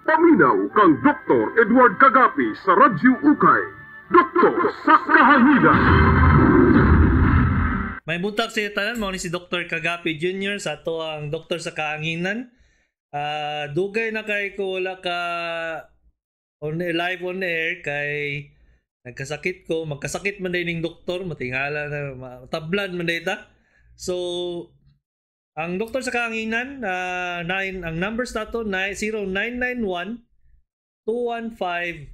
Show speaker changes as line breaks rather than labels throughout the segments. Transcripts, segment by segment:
Paminaw kang Dr. Edward Kagapi sa Radyo Ukay. Doktor sa Kahanginan.
May buntag sa tanan, mao ni si Dr. Kagapi Jr. sa ato ang Doktor sa Kahanginan. Dugay na kay ko wala ka on live on air kay nagkasakit ko, magkasakit man day ning doktor, matingala na tablan man day ta. So ang Doktor sa Kahanginan, nine, ang numbers nato 0991 215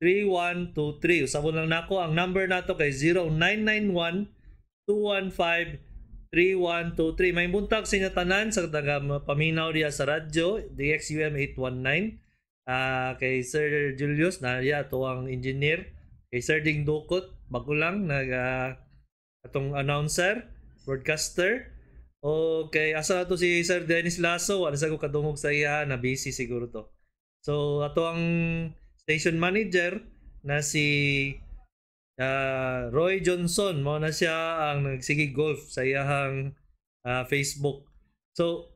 3123. Usabon lang nako ang number nato kay 0991 215 3123. May buntag sa inyo tanan sa taga paminaw diya sa radyo DXUM 819. Kay Sir Julius na diya ato ang engineer, kay Sir Ding Dukot bago lang nag atong announcer, broadcaster, o kay asa na to si Sir Dennis Lasso, wala sa ko kadungog sa iya, na busy siguro to. So ato ang station manager na si Roy Johnson, mao na siya ang nagsige golf sa iyahang Facebook. So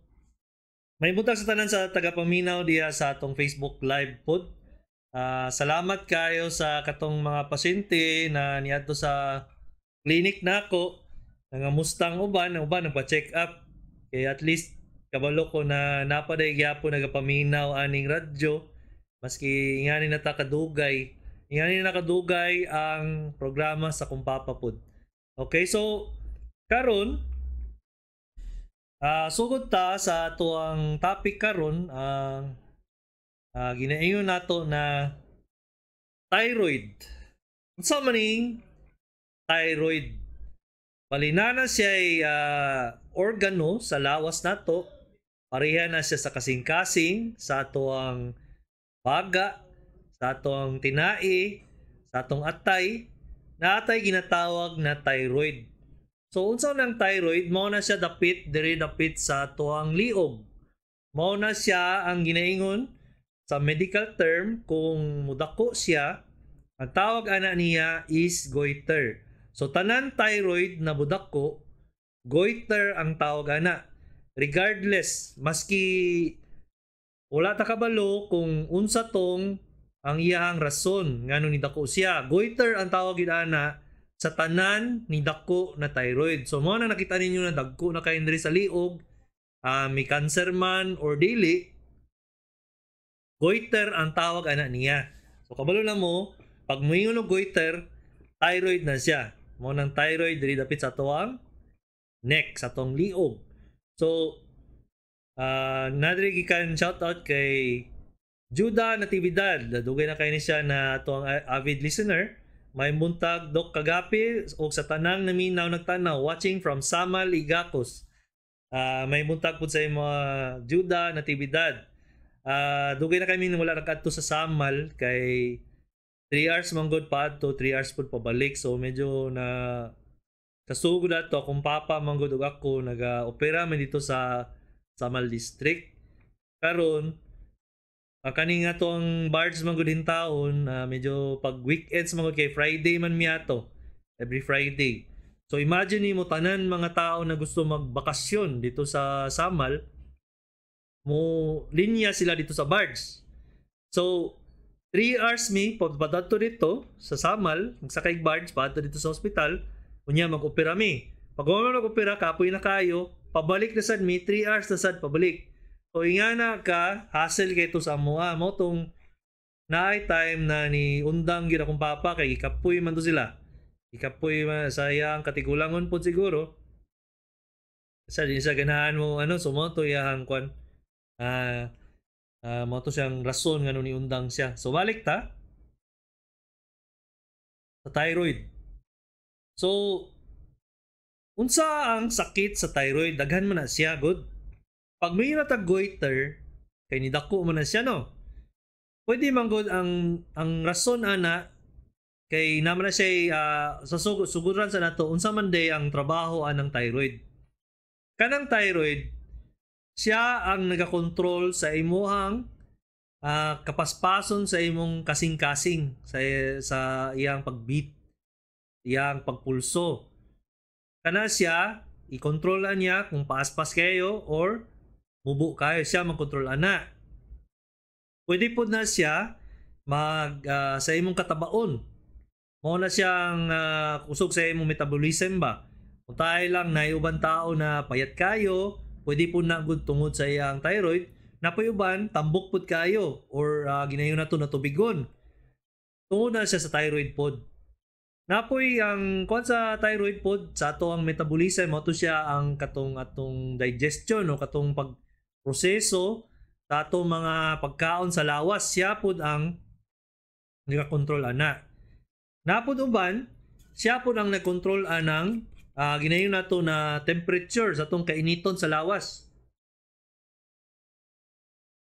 may buntag sa tanan sa tagapaminaw diha sa atong Facebook Live pod. Salamat kayo sa katong mga pasyente na niadto sa clinic nako, nangamustang uban, ang uban nagpa-check up kay at least kabalo ko na napaday gyapon nagapaminaw aning radyo maski ingani na ta kadugay, ingani na kadugay ang programa sa Kumpapa pod. Okay, so karon sugod ta sa ato ang topic karon, ang ginaingon nato na thyroid. Unsa man ning thyroid? Bali na siya ay organo sa lawas nato. Pareha na siya sa kasing-kasing, sa ato ang baga, sa ato ang tinai, sa atong atay, naatay ginatawag na thyroid. So unsa nang thyroid? Mao na siya dapit diri dapit sa ato ang liog. Mao na siya ang ginaingon sa medical term, kung mudako siya, ang tawag ana niya is goiter. So tanan thyroid na budako, goiter ang tawag ana. Regardless, maski wala ta kabalo kung unsa tong ang iyahang rason ngano ni dako siya. Goiter ang tawag gid ana sa tanan ni dako na thyroid. So mo na nakita ninyo na dagko na kay diri sa liog, may cancer man or dili, goiter ang tawag ana niya. So kabalo na mo, pag moingon og goiter, thyroid na siya. Mo nang thyroid diri dapit sa atoang neck, sa atong liog. So nadiri gikan shout out kay Judah Natividad. Dugay na kay ni siya na atoang avid listener. May buntag, Doc Kagapi, og sa tanang naminaw nagtanaw, watching from Samal, Igacos. May buntag pud sa imo, Judah Natividad. Dugay na kami wala nakadto sa Samal kay 3 hours man gud pa adto, 3 hours pud pabalik. So medyo na kasugod ato, akong papa man gud ug ako naga-opera man dito sa Samal District. Karon kani nga to ang barge man gud taon, medyo pag weekends man gud kay Friday man miato. Every Friday. So imagine nimo tanan mga tao na gusto magbakasyon dito sa Samal, mo linya sila dito sa barge. So 3 hours mi padadto dito sa Samal, magsakay barge padto dito sa ospital, unya mag-opera mi. Pag wala nag-opera, kapoy na kayo, pabalik na sad mi, 3 hours na sad pabalik. So ingana ka hassle kay to sa amoa mo tong naay time na ni undang gyud akong papa kay gikapoy man to sila. Gikapoy man sa iyang katigulangon pod siguro. Sa di sa ganahan mo ano, so mo to iyang kwan. Mo to siyang rason ngano ni undang siya. So balik ta sa thyroid. So unsa ang sakit sa thyroid? Daghan man na siya, good. Pag may natag goiter, kay nidako man na siya, no. Pwede man gud ang rason ana kay naman na siya sa suguran sa nato unsa man day ang trabaho anang thyroid. Kanang thyroid, siya ang nagakontrol sa imuhang kapaspason sa imong kasing-kasing sa iyang pagbeat, iyang pagpulso. Kana siya i-control niya kung paaspas kayo or mubo kayo, siya magkontrol ana. Pwede po na siya mag sa imong katabaon. Mao na siyang kusog sa imong metabolism ba. Kung tayo lang na uban tao na payat kayo, pwede po na gud tungod sa iyang thyroid, napoy uban tambok pud kayo or ginayon na to na tubigon. Tungod na siya sa thyroid pod. Napoy ang kuan sa thyroid pod sa ato ang metabolism, mao to siya ang katong atong digestion o katong pagproseso sa atong mga pagkaon sa lawas, siya pod ang nagakontrol ana. Napod uban, siya pod ang nagkontrol anang ginayon nato na temperature sa atong kainiton sa lawas.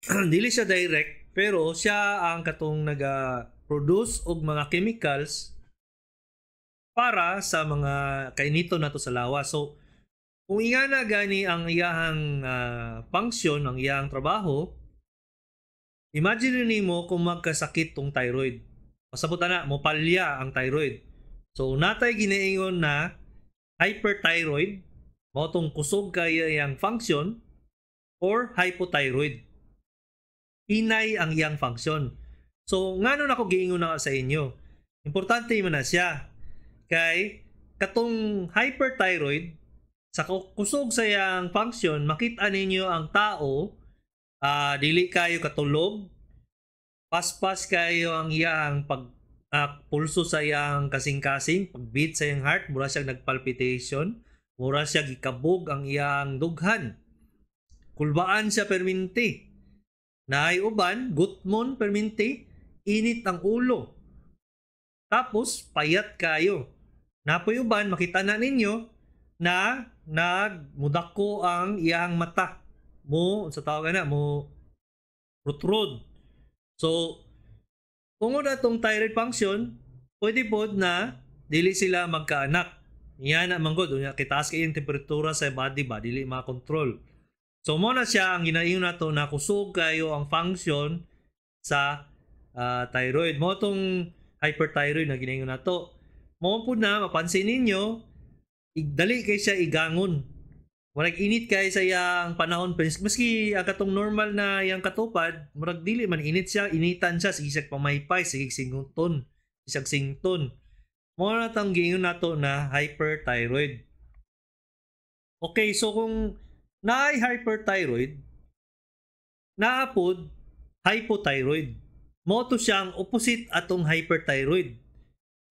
Dili siya direct, pero siya ang katong naga-produce og mga chemicals para sa mga kainiton nato sa lawas. So, kung ingana gani ang iyahang function, ang iyahang trabaho, imagine nimo kung magkasakit tong thyroid. Pasabot na, mopalya ang thyroid. So, natay ginaingon na hyperthyroid, mao tong kusog kaya iyang function, or hypothyroid. Hinay ang iyang function. So, ngano nako giingon na sa inyo? Importante man na siya. Kay katong hyperthyroid, sa kusog sa iyang function, makita ninyo ang tao, dili kayo katulog, paspas kayo ang iyang pag pulso sa iyang kasing-kasing, pag-beat sa iyang heart, mura siya nagpalpitation, mura siya gikabog ang iyang dughan. Kulbaan siya perminti. Naay uban, gutmon perminti, init ang ulo. Tapos, payat kayo. Napoy uban, makita na ninyo na nagmudako ang iyang mata. Mo, sa tawag na, mo protrude. So, tungod atong thyroid function, pwede pod na dili sila magkaanak. Yan na manggod, unya kitaas kay yung temperatura sa body ba, dili makontrol. So mo na siya ang ginaingon nato na kusog kayo ang function sa thyroid. Mo tong hyperthyroid na ginaingon nato. Mo pud na mapansin ninyo, dali kay siya igangon. Murag init kay sa iyang panahon, maski ang katong normal na iyang katupad, murag dili man init siya, initan siya, sige siya pamaypay, sige singuton, sige sington. Mo na tang giingon nato na hyperthyroid. Okay, so kung naay hyperthyroid, naapod hypothyroid. Mo to siyang opposite atong hyperthyroid.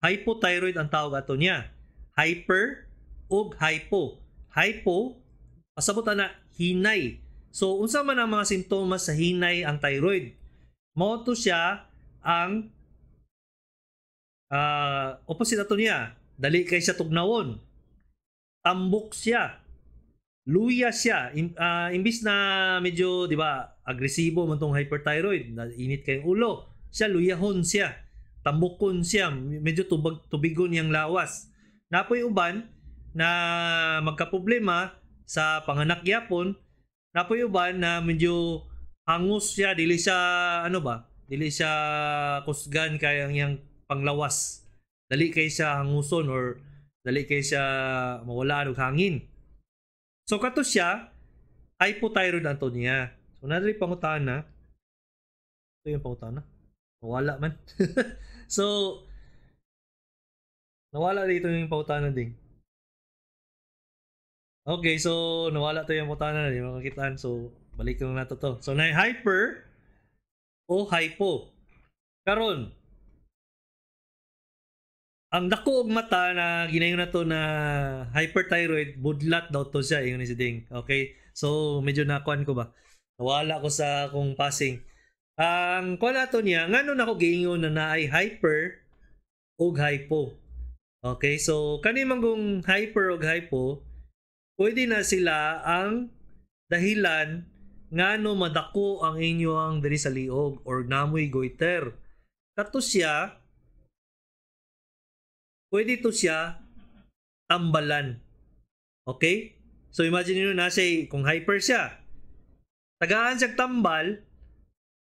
Hypothyroid ang tawag ato niya. Hyper ug hypo. Hypo, pasabot na hinay. So unsa man ang mga simptomas sa hinay ang thyroid? Mo to siya ang opposite ato niya. Dali kay siya tugnawon. Tambok siya. Luya siya. Imbis na medyo, di ba, agresibo man tong hyperthyroid, na init kayong ulo, siya luyahon siya. Tambokon siya, medyo tubigon niyang lawas. Napoy uban na magkaproblema sa panganak yapon, napoy uban na medyo hangus siya, dili siya ano ba, dili siya kusgan kay ang iyang panglawas. Dali kay siya hanguson or dali kay siya mawala og hangin. So kato siya, hypothyroid ang to niya. So nadali pangutana. Ito yung pangutana. Nawala man. So nawala dito yung pangutana ding. Okay, so nawala to yung pangutana, di makakitaan. So balik lang nato to. So na hyper o hypo. Karon, ang dako og mata na ginayon na to na hyperthyroid, budlat daw to siya, ingon ni si Ding. Okay? So medyo nakuan ko ba? Nawala ko sa akong passing. Ang kuan nato niya, ngano nako giingon na naay hyper ug hypo. Okay, so kani man kung hyper ug hypo, pwede na sila ang dahilan ngano madako ang inyong diri sa liog or namoy goiter. Kato siya, pwede to siya tambalan. Okay? So imagine niyo na siya, kung hyper siya, tagaan siya tambal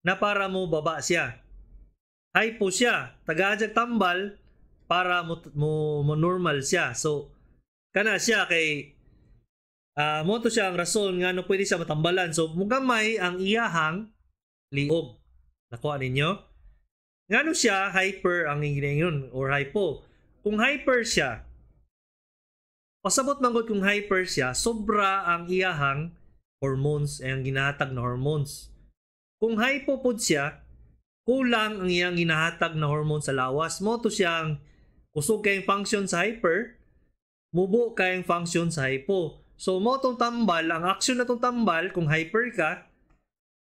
na para mo baba siya. Hypo siya, tagaan siya tambal para mo normal siya. So kana siya kay mo to siya ang rason nga no pwede siya matambalan. So mugamay ang iyahang liog. Nakuha ninyo? Ngano siya hyper ang ginaingon or hypo? Kung hyper siya, pasabot man gud, kung hyper siya, sobra ang iyahang hormones, ang ginahatag na hormones. Kung hypo pod siya, kulang ang iyang ginahatag na hormone sa lawas. Mao to siyang kusog kayong function sa hyper, mubo kayong function sa hypo. So mao tong tambal, ang action na tong tambal kung hyper ka,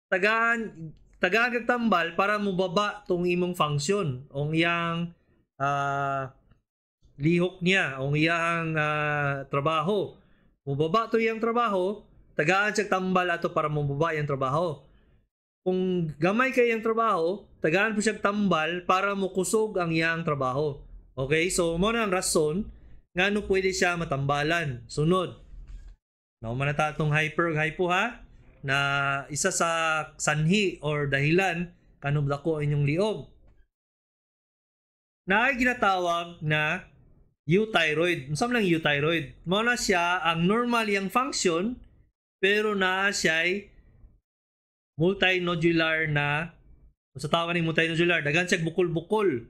tagaan tagaan kag tambal para mobaba tong imong function o iyang lihok niya o iyang trabaho. Mobaba to iyang trabaho, tagaan siya tambal ato para mobaba iyang trabaho. Kung gamay kay iyang trabaho, tagaan po siya tambal para mokusog ang iyang trabaho. Okay? So mao na ang rason ngano pwede siya matambalan. Sunod. Nauma na ta atong hyper ug hypo ha, na isa sa sanhi or dahilan kanong dako inyong liog. Naay ginatawag na euthyroid. Unsa man ang euthyroid? Mao na siya ang normal iyang function, pero naa siya multinodular na, sa tawag ning multinodular, daghan siya bukol-bukol.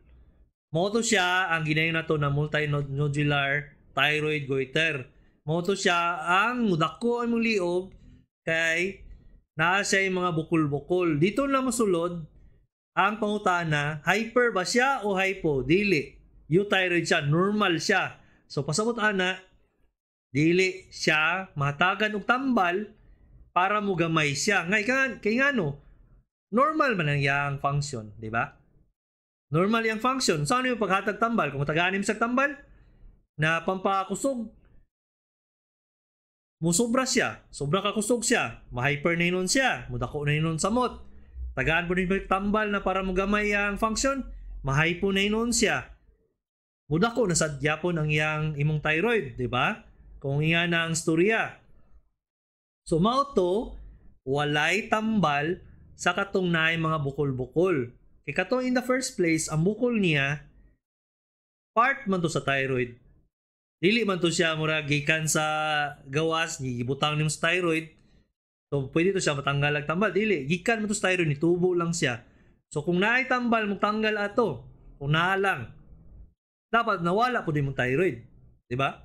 Mao to siya ang ginayon nato na multinodular thyroid goiter. Mao to siya ang mudako ang imong liog kay naa siya mga bukol-bukol. Dito na mosulod ang pangutana, hyper ba siya o hypo? Dili. Euthyroid siya, normal siya. So pasabot ana, dili siya mahatagan og tambal para mugamay siya. Ngay kan kay ngano? Normal man ang iyang function, di ba? Normal iyang function. Saan yung paghatag tambal? Kung tagaanim sa tambal na pampakusog, musobra siya. Sobra ka kusog siya. Ma-hyper na hinuon siya. Mudako na hinuon samot. Tagaan po rin tambal na para mugamay ang function, ma-hypo na hinuon siya. Mudako na sad gyapon ang iyang imong thyroid, di ba? Kung iya na ang storya. So mao to, walay tambal sa katong naay mga bukol-bukol. Kay katong in the first place, ang bukol niya part man to sa thyroid. Dili man to siya murag gikan sa gawas ni gibutang nimo sa thyroid. So pwede to siya matanggal og tambal. Dili, gikan man to sa thyroid, nitubo lang siya. So kung naay tambal mo tanggal ato, kung naa lang, dapat nawala pud imong thyroid, di ba?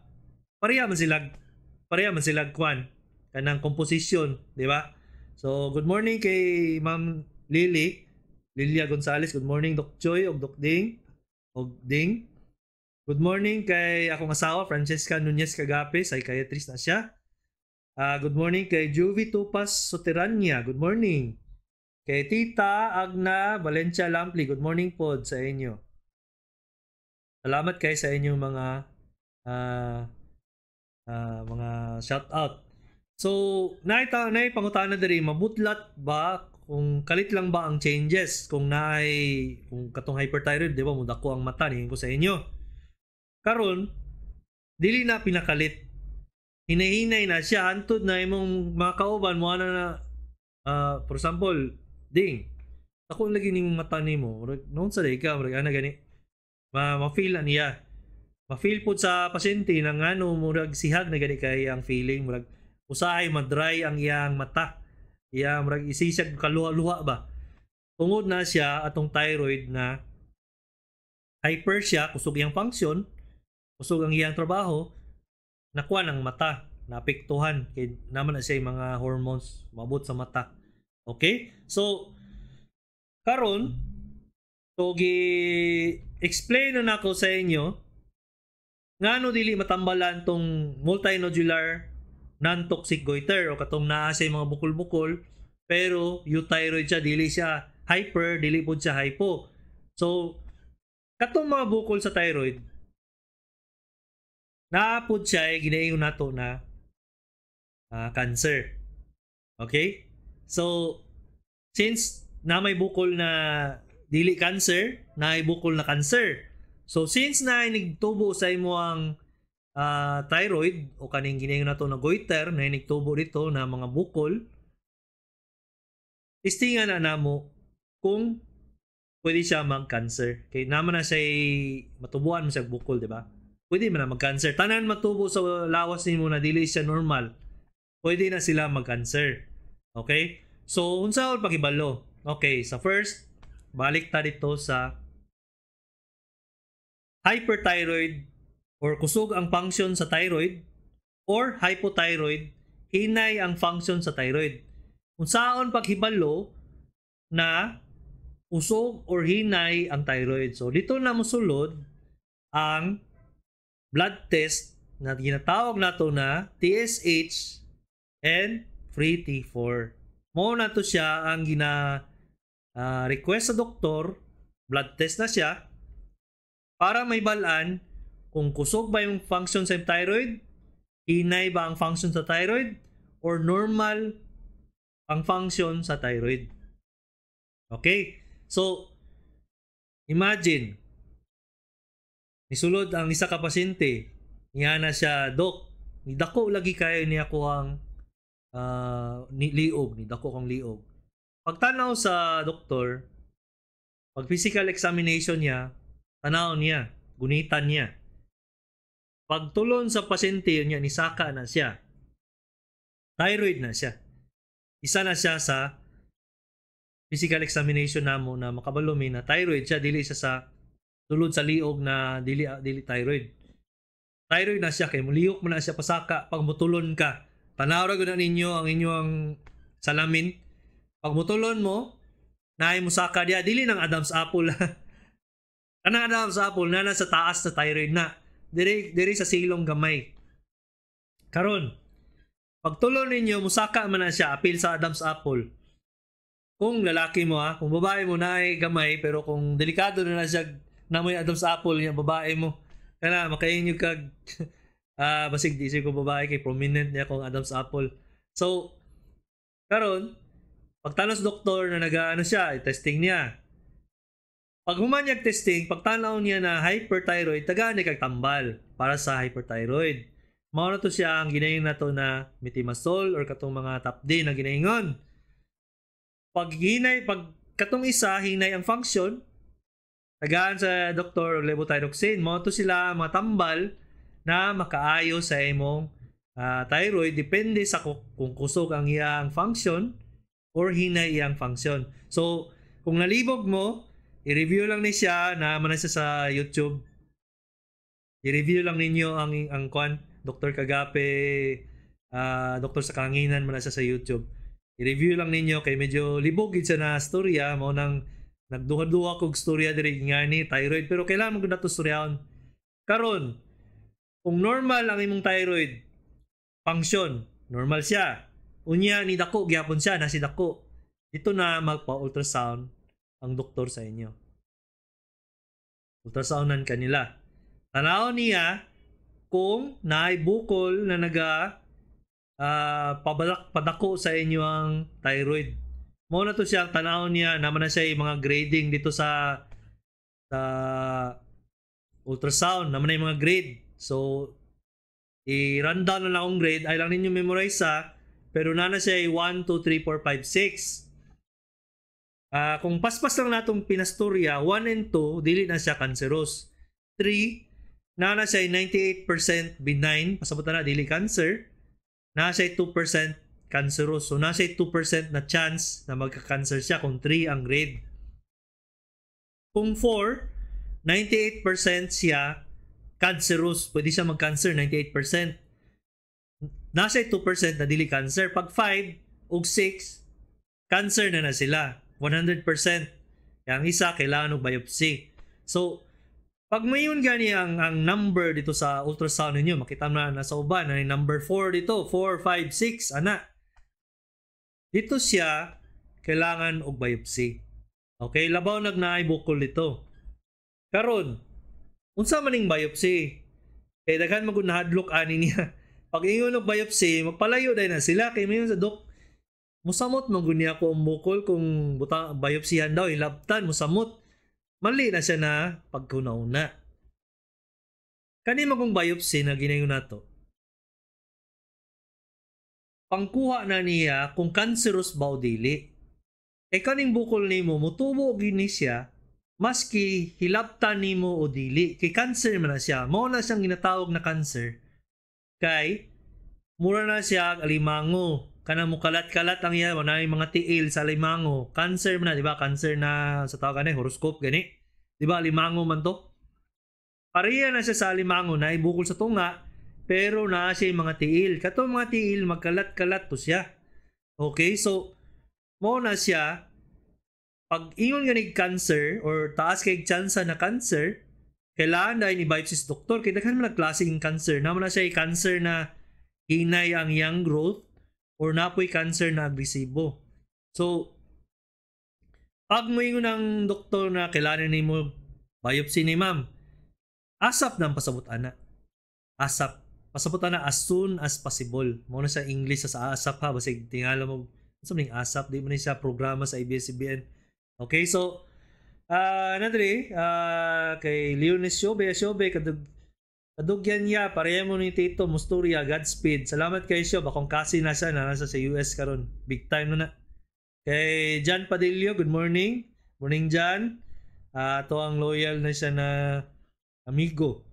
Pareha man sila kwan kanang composition, di ba? So good morning kay Ma'am Lily, Lilia Gonzales, good morning Doc Joy og Doc Ding og Ding. Good morning kay akong asawa Francesca Nunez Kagape, psychiatrist na siya. Good morning kay Juvie Tupas Soterania, good morning. Kay Tita Agna Valencia Lampli, good morning po sa inyo. Salamat kay sa inyong mga shout out. So, naay naay pangutana diri, mabutlat ba kung kalit lang ba ang changes kung naay, kung katong hyperthyroid, di ba mudako ang mata ni ko sa inyo. Karon, dili na pinakalit. Hinahinay na siya hantod na imong mga kauban mo ana na, for example, "Ding, ako lagi nimong mata nimo. Murag noon sa day ka, murag ana gani." Ma ma-feel na niya. Ma-feel pud sa pasyente na ngano murag sihag na gani kay ang feeling, murag usahay ma-dry ang iyang mata. Iya murag isisag kaluha-luha ba. Tungod na siya atong thyroid na hyper siya, kusog iyang function, kusog ang iyang trabaho, nakuha ng mata, naapektuhan kay naman na siya yung mga hormones mabot sa mata. Okay? So karon, so gi explain na nako sa inyo ngano dili matambalan tong multinodular non-toxic goiter o katong naa siya mga bukol-bukol pero euthyroid siya, dili siya hyper, dili pud siya hypo. So katong mga bukol sa thyroid, naa pud siya ay ginaingon nato na cancer. Okay? So since na may bukol na dili cancer, na may bukol na cancer. So since na nigtubo sa imo ang thyroid o kaning ginaingon nato na goiter, na nigtubo dito na mga bukol, testingan na namo kung pwede siya mag-cancer. Kay naman na siya matubuan mo siya bukol, di ba? Pwede man na mag-cancer. Tanan matubo sa lawas nimo na dili siya normal, pwede na sila mag-cancer. Okay? So, unsa pagibalo? Okay, sa first, Balik ta dito sa hyperthyroid or kusog ang function sa thyroid or hypothyroid, hinay ang function sa thyroid. Unsaon paghibalo na usog or hinay ang thyroid? So dito na mosulod ang blood test na ginatawag nato na TSH and free T4. Mao na to siya ang gina request sa doktor, blood test na siya para mahibal-an kung kusog ba yung function sa thyroid, hinay ba ang function sa thyroid, or normal ang function sa thyroid. Okay? So, imagine, nisulod ang isa ka pasyente, niya na siya, "Dok, nidako lagi kayo niya ko ang ni liog, nidako kong liog." Pagtanaw sa doktor, pag physical examination niya, tanaw niya, gunitan niya. Pagtulon sa pasyente niya, nisaka na siya. Thyroid na siya. Isa na siya sa physical examination namo na makabalo mi na thyroid siya, dili siya sa sulod sa liog na dili dili thyroid. Thyroid na siya kay mulihok mo na siya pasaka pag mutulon ka. Tanaw ra gud na ninyo ang inyong salamin. Pag mutulon mo, naay musaka diya, dili nang Adam's apple. Kanang Adam's apple na nasa taas na thyroid na. Diri diri sa silong gamay. Karon, pagtulon ninyo, musaka man na siya apil sa Adam's apple. Kung lalaki mo ha, kung babae mo na ay gamay, pero kung delikado na na siya namoy Adam's apple niya babae mo. Kana makainyo kag basig di ko babae kay prominent niya kung Adam's apple. So karon, pagtanaw sa doktor na nagaano siya, testing niya. Pag human niya testing, pagtanaw niya na hyperthyroid, tagaan niya kag tambal para sa hyperthyroid. Mao na to siya ang ginaingon nato na methimazole or katong mga top D na ginaingon. Pag hinay, pag katong isa hinay ang function, tagaan sa doktor og levothyroxine. Mao to sila mga tambal na makaayo sa imong thyroid, depende sa kung kusog ang iyang function or hinay iyang function. So, kung nalibog mo, i-review lang ni siya na man siya sa YouTube. I-review lang ninyo ang kwan, Dr. Kagape, Dr. sa Kanginan man siya sa YouTube. I-review lang ninyo kay medyo libog gid siya na storya. Mao nang nagduha-duha kog storya diri nga ni thyroid, pero kailangan mo gud nato storyahon. Karon, kung normal ang imong thyroid function, normal siya. Unya ni dako gyapon siya na si dako. Dito na magpa-ultrasound ang doktor sa inyo. Ultrasoundan kanila. Tanaw niya kung naay bukol na naga pabalak padako sa inyo ang thyroid. Mao na to siya tanaw niya, naman na siya yung mga grading dito sa ultrasound, naman na yung mga grade. So i-rundown na lang akong grade, ay lang ninyo memorize ha, pero na siya 1, 2, 3, 4, 5, 6. Kung paspas lang natong pinastorya, 1 and 2, dili na siya cancerous. 3, na siya 98% benign, pasabot na dili cancer. Na siya 2% cancerous. So na siya 2% na chance na magka-cancer siya kung 3 ang grade. Kung 4, 98% siya cancerous. Pwede siya mag-cancer, 98%. Nasa 2% na dili cancer. Pag 5 ug 6, cancer na na sila. 100%. Kaya ang isa, kailangan og biopsy. So, pag mayon gani ang number dito sa ultrasound ninyo, makita mo na nasa uban, na number 4 dito, 4, 5, 6, ana. Dito siya, kailangan og biopsy. Okay, labaw nag naay bukol dito. Karon, unsa man ning biopsy? Kay daghan man gud nahadlok ani niya. Pag ingon og biopsy, magpalayo dahil na sila kay mayon sa, "Dok, musamot man gud niya ako ang bukol kung buta biopsihan daw, hilabtan, musamot." Mali na siya na pagkunauna. Kani man kung biopsy na ginayon nato, pangkuha na niya kung cancerous ba o dili. E kaning bukol nimo mutubo gini siya maski hilabtan nimo o dili, kay cancer man na siya. Mao na siyang ginatawag na cancer kay mura na siya alimango. Kanang mukalat-kalat ang iya, wala mga tiil sa alimango. Cancer man na, di ba? Cancer na sa tawag gani, horoscope gani. Di ba alimango man to? Pareha na siya sa alimango na ibukol sa tunga, pero naa siya mga tiil. Katong mga tiil, magkalat-kalat to siya. Okay, so mo na siya, pag ingon ganig cancer or taas kay chance na cancer, kailangan dahil ni-biopsy sa doktor. Kaya daghan man klaseng cancer. Naman na siya cancer na hinay ang iyang growth or napoy cancer na agresibo. So, pag moingon ang doktor na kailangan nimo biopsy ni ma'am, ASAP na ang pasabot ana. ASAP. Pasabot ana as soon as possible. Mo na sa English sa ASAP ha, basig tingala mo sa ning ASAP, di mo ni siya programa sa ABS-CBN. Okay, so nadri kay Leonis Shobe, Shobe kadug kadugyan niya, pareha mo ni Tito Musturia, Godspeed. Salamat kay Shob, akong kasi na siya, na nasa sa US karon. Big time na na. Kay John Padillo, good morning. Morning, John. To ang loyal na siya na amigo.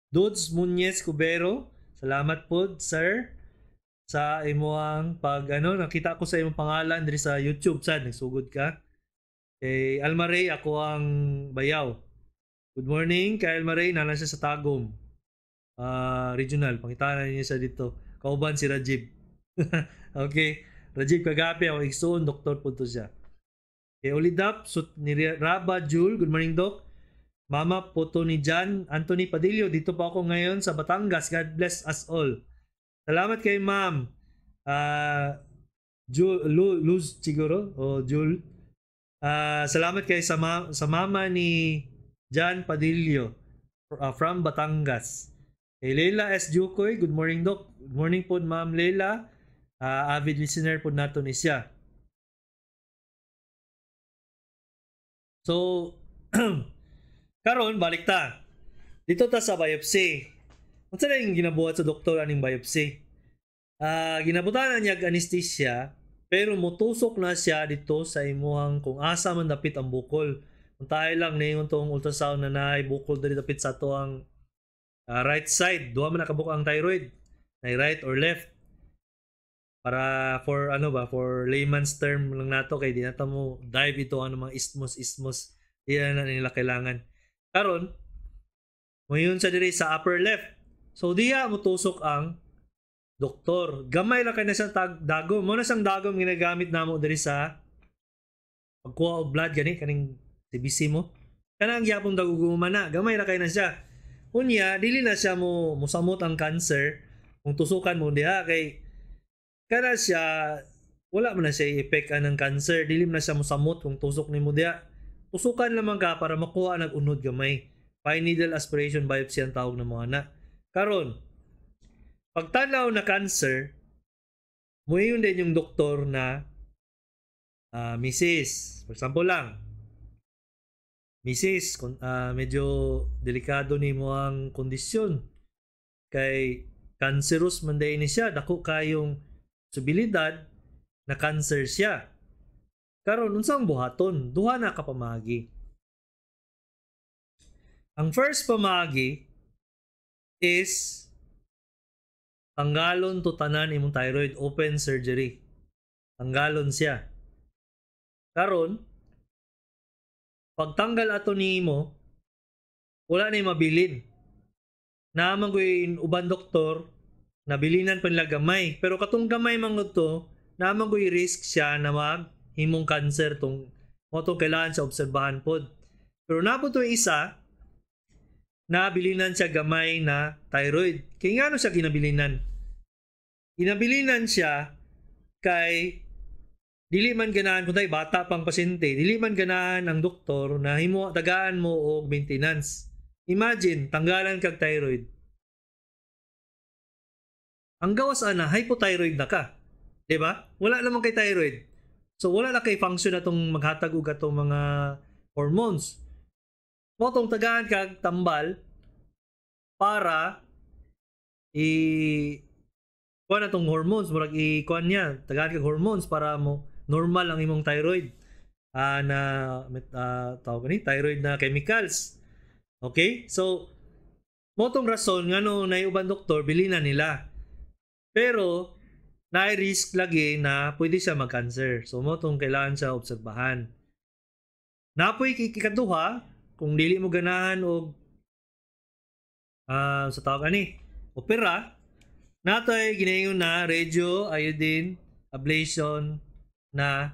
Dudes Muñez Cubero, salamat po, sir, sa imuang pag ano, nakita ko sa imong pangalan diri sa YouTube sad nagsugod ka. Kay Alma Ray, ako ang bayaw. Good morning kay Alma Ray, nana siya sa Tagum. Regional, pangitaan na niya siya dito. Kauban si Rajib. Okay. Rajib Kagapi, ako igsoon, doktor po to siya. Kay Ulidap, sut ni Raba Jul, good morning, Doc. Mama po to ni John Anthony Padillo, dito po ako ngayon sa Batangas. God bless us all. Salamat kay Ma'am. Jul, Luz siguro, o Jul. Salamat kay sa mama ni John Padillo from Batangas. Kay Leila S. Jukoy, good morning, Doc. Good morning po, Ma'am Leila. Avid listener po nato ni siya. So, karon balik ta. Dito ta sa biopsy. Unsa na yung ginabuhat sa doktor aning biopsy? Ginabutan na niya anesthesia, pero motusok na siya dito sa imuhang kung asa man dapit ang bukol. Kung tayo lang ningon tong ultrasound na naay bukol diri dapit sa ato ang right side, duha man nakabuk ang thyroid, na right or left. Para for ano ba, for layman's term lang nato kay di na ta mo dive ito ano mga isthmus isthmus, di na nila kailangan. Karon, moyun sa diri sa upper left. So diha motusok ang doktor. Gamay lang kay na siyang dagom. Mo na siyang dagom ginagamit namo diri sa pagkuha og blood gani kaning CBC mo. Kanang gyapon daguguma na, gamay ra kay na siya. Unya dili na siya mo mosamot ang cancer kung tusukan mo diha kay kana siya wala man na siya effect anang cancer, dili man na siya mosamot kung tusok nimo diha. Tusukan lamang ka para makuha nag unod gamay. Fine needle aspiration biopsy ang tawag na mga na. Karon, pagtanaw na cancer, muingon din yung doktor na Mrs., for example lang, Mrs., medyo delikado nimo ang kondisyon. Kay cancerous man day ni siya, dako kayong posibilidad na cancer siya. Karon unsang buhaton? Duha na ka pamagi. Ang first pamagi is tanggalon to tanan imong thyroid, open surgery. Tanggalon siya. Karon, pagtanggal ato nimo, wala na mabilin. Naaman ko'y uban doktor, nabilinan pa nila gamay. Pero katong gamay man to, naaman ko'y risk siya na maghimong cancer tong mo tong kailangan sa obserbahan pod. Pero napo to isa, nabilinan siya gamay na thyroid. Kaya ngano siya ginabilinan? Ginabilinan siya kay dili man ganahan kung tayo bata pang pasyente, dili man ganahan ang doktor na himo tagaan mo og maintenance. Imagine, tanggalan kag thyroid. Ang gawas ana, hypothyroid na ka. Diba? Wala naman kay thyroid. So wala na kay function na tong maghatag og atong mga hormones. Mo tong tagaan kag tambal para i kuan na tong hormones, murag i kuan niya, tagaan kag hormones para mo normal ang imong thyroid na tawag ni thyroid na chemicals. Okay? So mo tong rason ngano nay uban doktor bilina nila. Pero Na risk lagi na pwede siya mag-cancer. So mao tong kailangan siya obserbahan. Napoy ikaduha, kung dili mo ganahan og sa tawag ani, opera, natoy ginaingon na radio iodine ablation na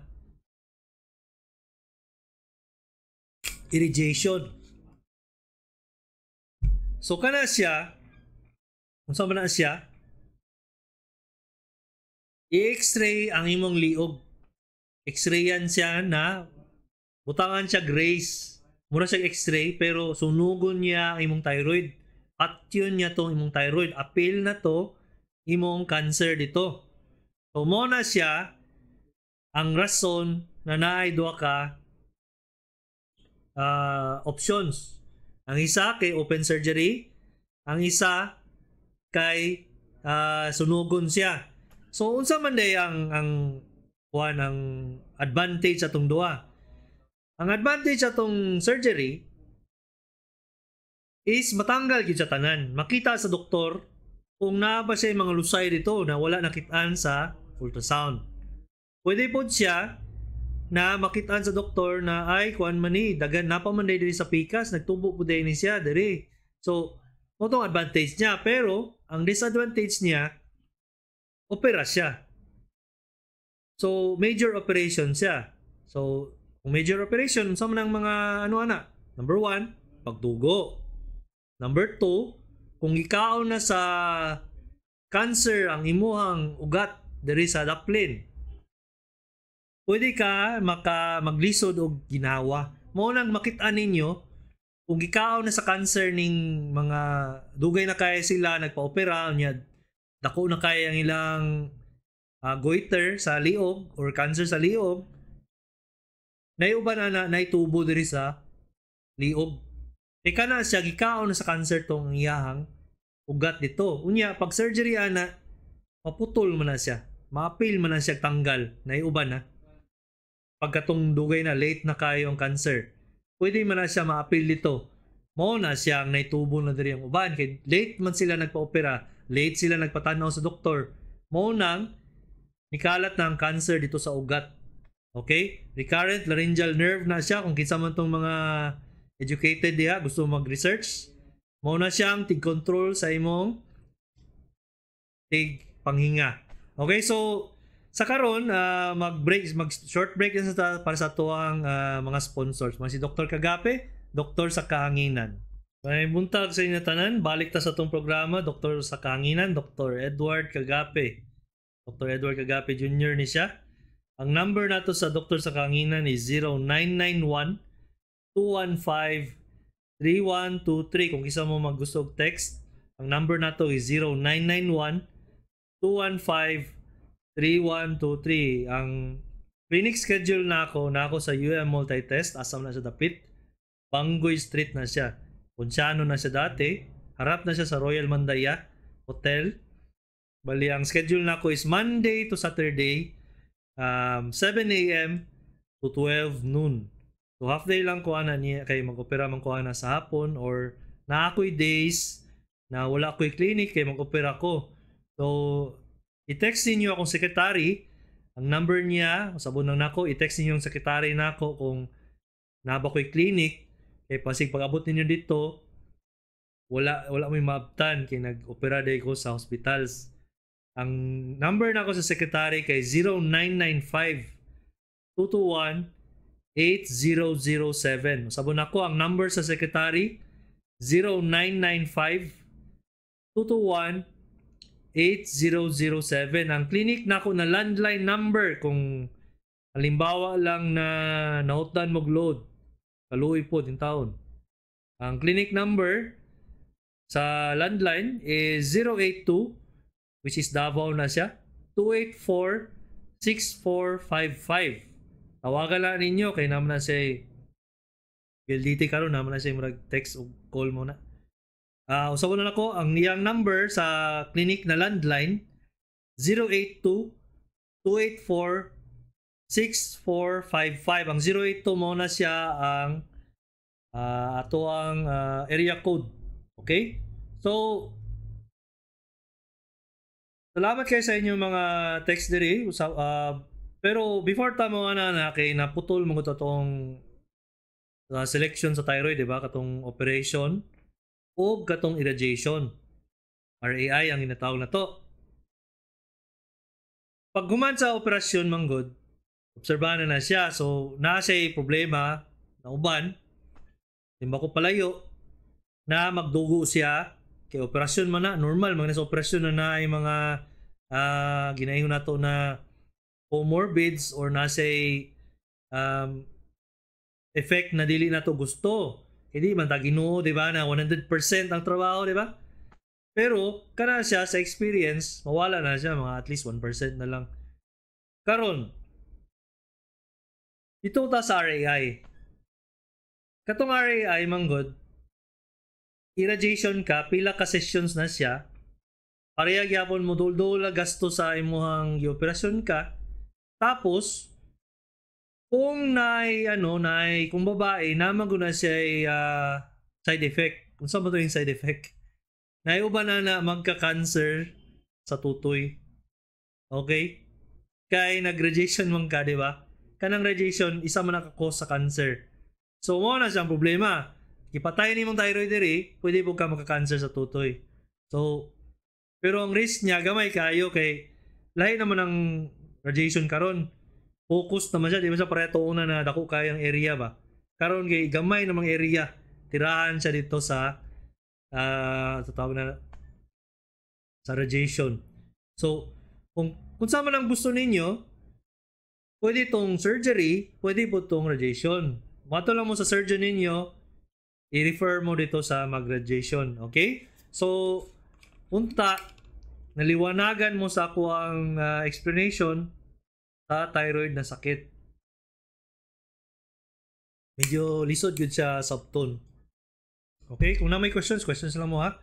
irradiation. So kana siya, unsa man na siya, i-x-ray ang imong liog. X-rayan siya na butangan siya grace. Mura siya x-ray pero sunugon niya ang imong thyroid. At yun niya tong imong thyroid. Apil na to imong cancer dito. So mo na siya ang rason na naay duha ka options. Ang isa kay open surgery, ang isa kay sunugon siya. So unsa man day ang kuan, ang advantage atong duha? Ang advantage atong surgery is matanggal gyud sa tanan. Makita sa doktor kung naa ba siya mga lusay dito na wala nakitaan sa ultrasound. Pwede pod siya na makitaan sa doktor na ay kuan man ni, dagan napa man diri sa pikas, nagtubo pud ni siya diri. So mao tong advantage niya, pero ang disadvantage niya, opera siya. So major operation siya. So kung major operation, unsa man ang mga ano ana? Number 1, pagdugo. Number 2, kung gikaon na sa cancer ang imuhang ugat diri sa daplin, pwede ka maka maglisod og ginawa. Mao nang makita ninyo kung gikaon na sa cancer ning mga dugay na kaya sila nagpa-opera niya, dako na kaya ang ilang goiter sa liog or cancer sa liog, naiuban na na naitubo diri sa liog. E kana siya gikaon na sa cancer tong iyahang ugat dito. Unya pag surgery ana, maputol man na siya. Maapil man na siya tanggal, naiuban na. Pagkatong dugay na, late na kayo ang cancer, pwede man na siya maapil dito. Mao na siya ang naitubo na diri ang uban kay late man sila nagpa-opera, late sila nagpatanaw sa doktor. Mao nang nikalat na ang cancer dito sa ugat. Okay? Recurrent laryngeal nerve na siya, kung kinsa man tong mga educated diha gusto mag-research. Mao na siyang tig-control sa imong tig panghinga. Okay, so sa karon mag-break, mag short break na sa para sa tuang mga sponsors. Mga si Dr. Kagape, Doktor sa Kahanginan. May buntag sa inyo tanan, balik ta sa atong programa, Doktor sa Kahanginan, Dr. Edward Kagape. Dr. Edward Kagape Jr. ni siya. Ang number nato sa Doktor sa Kahanginan is 0991 215 3123. Kung isa mo maggusto og text, ang number nato is 0991 215 3123. Ang clinic schedule na ako sa UM Multitest, asam na siya dapit. Bangoy Street na siya. Ponciano na siya dati. Harap na siya sa Royal Mandaya Hotel. Bali, ang schedule nako is Monday to Saturday, 7 a.m. to 12 noon. So half day lang ko ana niya kay mag-opera man ko ana sa hapon or na ako'y days na wala ako'y clinic kay mag-opera ko. So i-text ninyo akong secretary, ang number niya, sabon lang nako, i-text ninyo ang secretary nako kung naba ko'y clinic kay pasig pag-abot ninyo dito wala mo'y maabtan kay nag-opera day ko sa hospitals. Ang number nako sa secretary kay 0995 221 8007. Sabon nako ang number sa secretary 0995 221 8007. Ang clinic nako na landline number, kung halimbawa lang na nautdan mo load, kaluoy po din taon. Ang clinic number sa landline is 082, which is Davao na siya, 284 6455. Tawagan lang ninyo kay naman na siya PLDT karon, naman na siya murag text o call mo na. Usabon na nako ang iyang number sa clinic na landline 082 284 6455. Ang 082 mo na siya ang ato ang area code. Okay? So Salamat kay sa inyong mga text diri. Pero before ta mo ana na kay naputol mo to tong selection sa thyroid, di ba? Katong operation o katong irradiation. RAI ang ginatawag na to. Pag human sa operasyon manggod, obserbahan na na siya. So, naa siya problema na uban, timba ko palayo, na magdugo siya, kay operasyon man na, normal, mga nasa operasyon na na ay mga ginaingon nato na comorbids or nasa effect na dili nato gusto. Hindi man ta Ginoo, di ba, na 100% ang trabaho, di ba? Pero kana siya sa experience, mawala na siya mga at least 1% na lang. Karon, ito ta sa RAI. Katong RAI manggod, irradiation ka, pila ka sessions na siya. Pareha gyapon mo dul gasto sa imuhang gioperasyon ka. Tapos kung naay ano, naay kung babae na maguna siya side effect. Unsa ba to yung side effect? Naay uban na na magka-cancer sa tutoy. Okay? Kay nag-radiation man ka, di ba? Kanang radiation isa man naka-cause sa cancer. So mo na siyang problema. Ipatay ni mong thyroid diri, pwede po ka magka-cancer sa tutoy. So, pero ang risk niya gamay kayo kay lahi naman ang radiation karon. Focus naman siya, di ba sa pareto una na dako kayang area ba. Karon kay gamay namang area, tirahan siya dito sa sa tawag na sa radiation. So, kung saan man ang gusto ninyo, pwede itong surgery, pwede po itong radiation. Mato lang mo sa surgeon ninyo, i-refer mo dito sa mag-radiation. Okay? So, unta, naliwanagan mo sa ako ang explanation sa thyroid na sakit. Medyo lisod yun siya sabton. Okay? Kung na may questions, questions lang mo ha.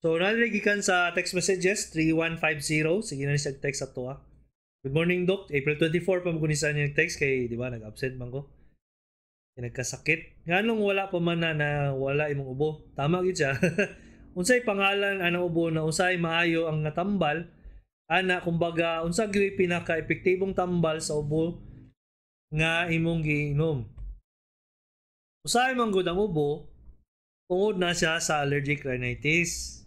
So, nalagay sa text messages, 3150. Sige na siya text ato ha. Good morning, Doc. April 24 pa mo kunin niya text kay, di ba, nag-absent man ko. Nagkasakit. Nganong wala pa man na, na wala imong ubo. Tama gyud siya. Unsay pangalan anang ubo na unsay maayo ang natambal ana, kumbaga unsa gyud pinaka-epektibong tambal sa ubo nga imong giinom? Usahay man gud ang ubo tungod na siya sa allergic rhinitis.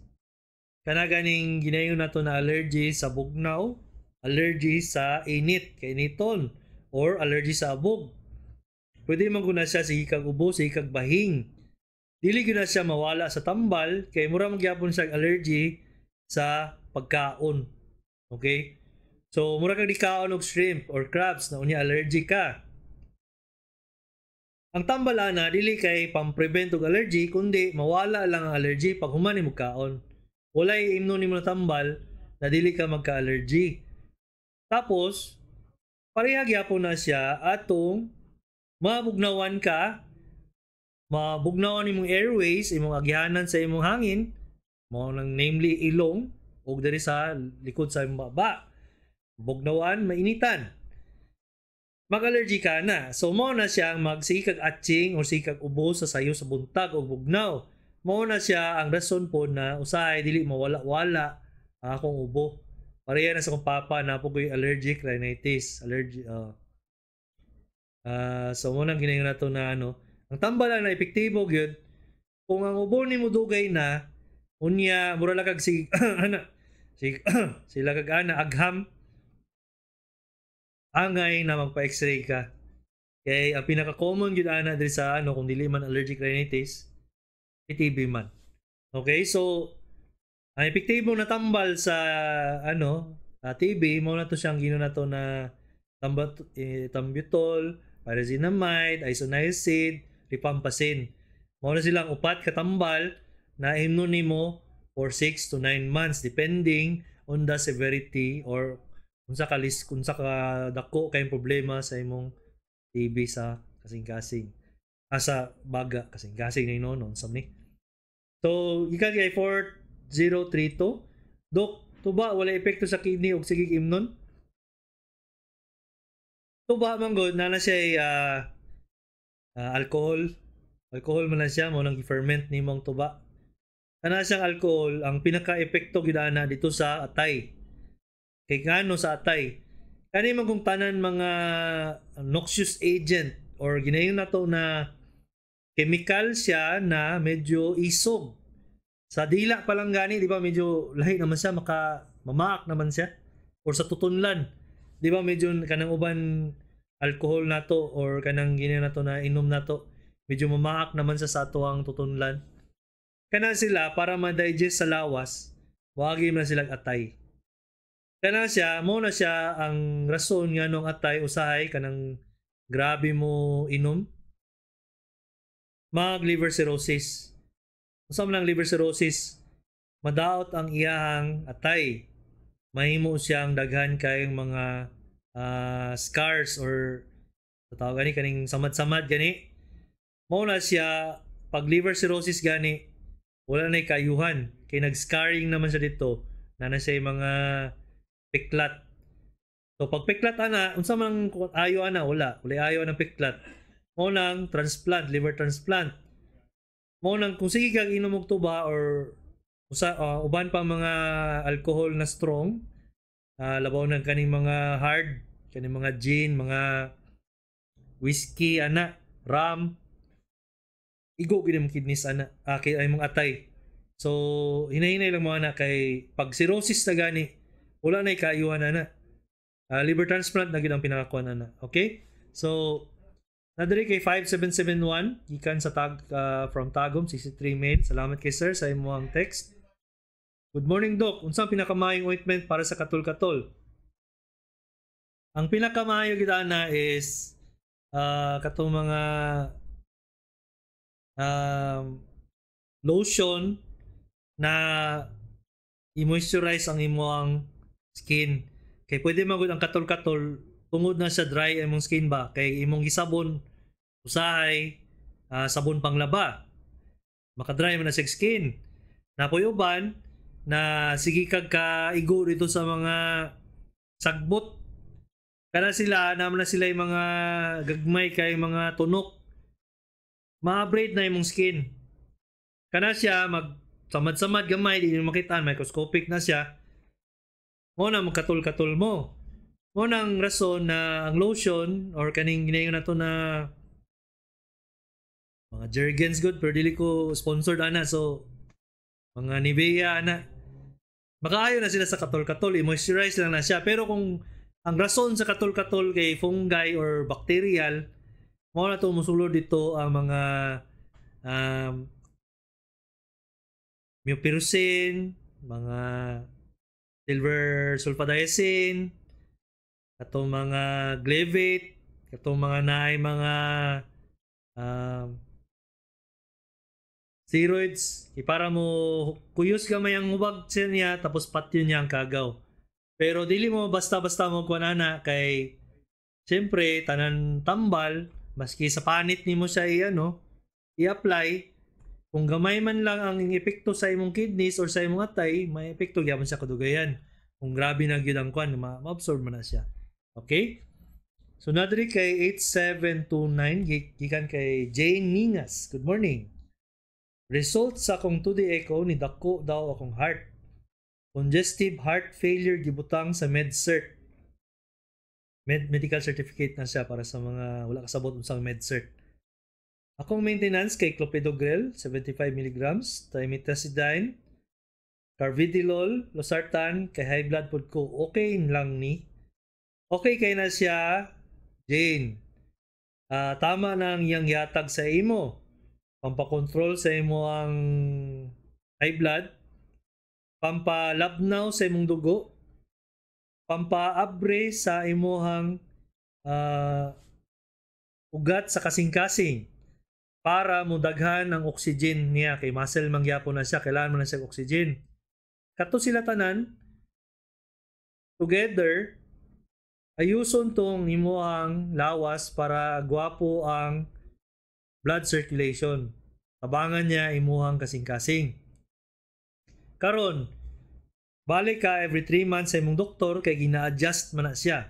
Kana ganing ginayon nato na allergy sa bugnaw, allergy sa init kay initon, or allergy sa abog. Pwede man gud na siya sige kag ubo, sige kag bahing. Dili gyud na siya mawala sa tambal kay mura man gyapon siya allergy sa pagkaon. Okay? So mura kag dikaon og shrimp or crabs na unya allergy ka. Ang tambal ana dili kay pang-prevent og allergy kundi mawala lang ang allergy pag human nimo kaon. Walay imnon nimo na tambal na dili ka magka-allergy. Tapos pareha gyapon na siya atong mabugnawan ka, mabugnawan imong airways, imong agihanan sa imong hangin, mao nang namely ilong ug diri sa likod sa imong baba. Bugnawan, mainitan. Mag-allergy ka na. So mao na siya ang magsige kag atching or sige kag ubo sa sayo sa buntag o bugnaw. Mao na siya ang rason po na usahay dili mawala-wala ang akong ubo. Pareha na sa akong papa na po ko'y allergic rhinitis. Allergy, so mo nang ginayon nato na ano. Ang tambal lang na epektibo gyud kung ang ubo nimo dugay na unya mura lang kag si ana si sila kag ana agham, angay na magpa-x-ray ka. Kay ang pinaka-common gyud ana diri sa ano kung dili man allergic rhinitis, TB man. Okay, so ang epektibo na tambal sa ano TB mo na to siyang gino na to na tambutol, pyrazinamide, isoniazid, rifampicin. Mao na silang upat katambal na imnon nimo for 6 to 9 months depending on the severity or unsa ka list, unsa ka dako kay problema sa imong TB sa kasing-kasing. Ah, sa baga kasing-kasing na ino sa ni. So, gikan kay 4032, Dok, tuba wala epekto sa kidney og sige imnon? Tuba man gud na na siya alcohol. Alcohol man na siya mo nang gi-ferment nimong tuba. Kana siyang alcohol, ang pinaka-epekto gyud ana dito sa atay. Kay ngano sa atay? Kani man kung tanan mga noxious agent or ginayon nato na chemical siya na medyo isog. Sa dila pa lang gani, di ba, medyo lahi naman siya, maka mamaak naman siya. Or sa tutunlan. Di ba, medyo kanang uban alcohol nato or kanang ginayon nato na inom nato, medyo mamaak naman siya sa atoang tutunlan. Kana sila, para ma-digest sa lawas, wagi man sila atay. Kana siya, mo na siya ang rason nga nung atay usahay kanang grabe mo inom, mag liver cirrhosis. Unsa man ang liver cirrhosis? Madaot ang iyahang atay. Mahimo siyang daghan kayong mga scars or tawag gani kaning samad-samad gani. Mao na siya, pag liver cirrhosis gani, wala na kayuhan kay nag-scarring naman siya dito na na siya mga piklat. So pag piklat ana, unsa man ang ayo ana? Wala, wala ayo ang piklat. Mao nang transplant, liver transplant. Mao nang kung sige kag inom og tuba or usa uban pa mga alcohol na strong, labaw ng kaning mga hard, kaning mga gin, mga whiskey ana, rum, igo gid imong kidneys ana, kay ay mong atay. So hinay-hinay lang mo ana kay pag cirrhosis na gani, wala na kaayuhan ana. Liver transplant na gid ang pinakakuan ana. Okay? So nadiri kay 5771 gikan sa tag from Tagum, 63 male. Salamat kay sir sa imong text. Good morning, Doc. Unsa ang pinakamaayong ointment para sa katol-katol? Ang pinakamaayo gid ana is katong mga lotion na i-moisturize ang imong skin. Kay pwede man gud ang katol-katol tungod na sa dry imong skin ba, kay imong gisabon usahay sabon panglaba. Makadry man na sa skin. Napoy uban na sige kag kaigo dito sa mga sagbot. Kana sila, naman na sila yung mga gagmay kay mga tunok. Ma-abrade na imong skin. Kana siya mag samad-samad gamay, di mo makita, microscopic na siya. Mo na magkatol-katol mo. Mo nang rason na ang lotion or kaning ginayon na to na mga Jergens good, pero dili ko sponsored ana, so mga Nivea ana. Makaayo na sila sa katol-katol, i-moisturize lang na siya. Pero kung ang rason sa katol-katol kay fungi or bacterial, mo na to musulod dito ang mga mupirocin, mga silver sulfadiazine, katong mga Gleevate, katong mga naay mga steroids, para mo kuyos gamay ang hubag siya niya, tapos patyon niya ang kagaw. Pero dili mo basta-basta mo kuan ana kay siyempre tanan tambal, maski sa panit nimo siya i-ano, i-apply, kung gamay man lang ang epekto sa imong kidneys or sa imong atay, may epekto gyapon siya kadugayan. Kung grabe na gyud ang kuan, ma-absorb man na siya. Okay? So nadiri kay 8729 gikan kay Jane Ningas. Good morning. Result sa akong 2D echo, ni dako daw akong heart. Congestive heart failure gibutang sa MedCert. Medical certificate na siya para sa mga wala kasabot unsang MedCert. Akong maintenance kay clopidogrel 75 mg, trimetazidine, carvedilol, losartan, kay high blood pod ko. Okay lang ni. Okay kay na siya, Jane. Tama na ang iyang yatag sa imo. Pampakontrol sa imo ang high blood, pampalabnaw sa imong dugo, pampaabre sa imuhang ugat sa kasing-kasing para mudaghan ang oxygen niya kay muscle man gyapon na siya, kailangan man na siya oxygen. Kato sila tanan together, ayuson tong imuhang lawas para gwapo ang blood circulation. Tabangan niya imuhang kasing-kasing. Karon, balik ka every 3 months sa imong doktor kay gina-adjust man na siya.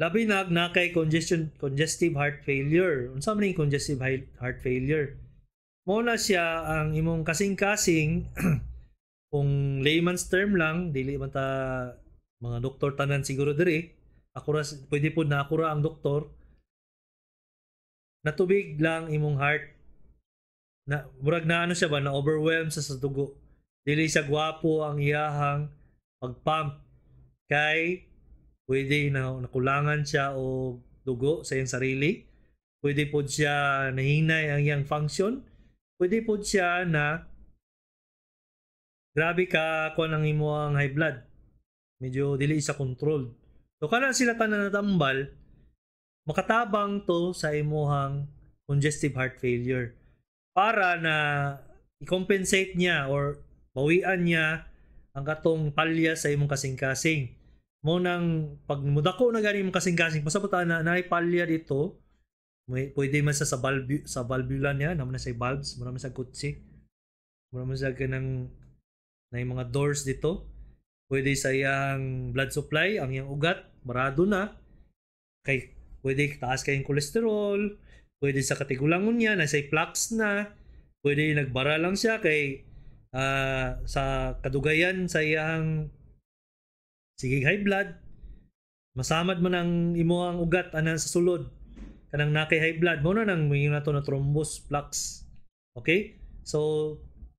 Labi na na kay congestive heart failure. Unsa man ning congestive heart failure? Mo na siya ang imong kasing-kasing, kung layman's term lang, dili man ta Mga doktor tanan siguro diri. Ako ra, pwede po na ako ra ang doktor. Natubig lang imong heart. Na murag na ano siya ba, na overwhelm sa dugo. Dili siya gwapo ang iyahang pagpump kay pwede na nakulangan siya og dugo sa iyang sarili. Pwede pod siya nahinay ang iyang function. Pwede pod siya na grabe ka kuan ang imong high blood. Medyo dili siya controlled. So kana sila tanan natambal, makatabang to sa imuhang congestive heart failure. Para na i-compensate niya or bawian niya ang katong palya sa imong kasing-kasing. Mo nang pag mudako na gani imong kasing-kasing, pasabot na naay palya dito, may, pwede man sa valve, sa valvula niya, naman na sa valves, mura man sa kutsi. Mura man sa kanang na mga doors dito. Pwede sa iyang blood supply, ang iyang ugat, barado na. Kay pwede taas kayong kolesterol, pwede sa katigulangon niya, nasa plaques na, pwede nagbara lang siya kay sa kadugayan sa iyang sige high blood, masamad man ang imuhang ugat ana sa sulod kanang nakay high blood mo na nang moingon nato na thrombus plaques. Okay, so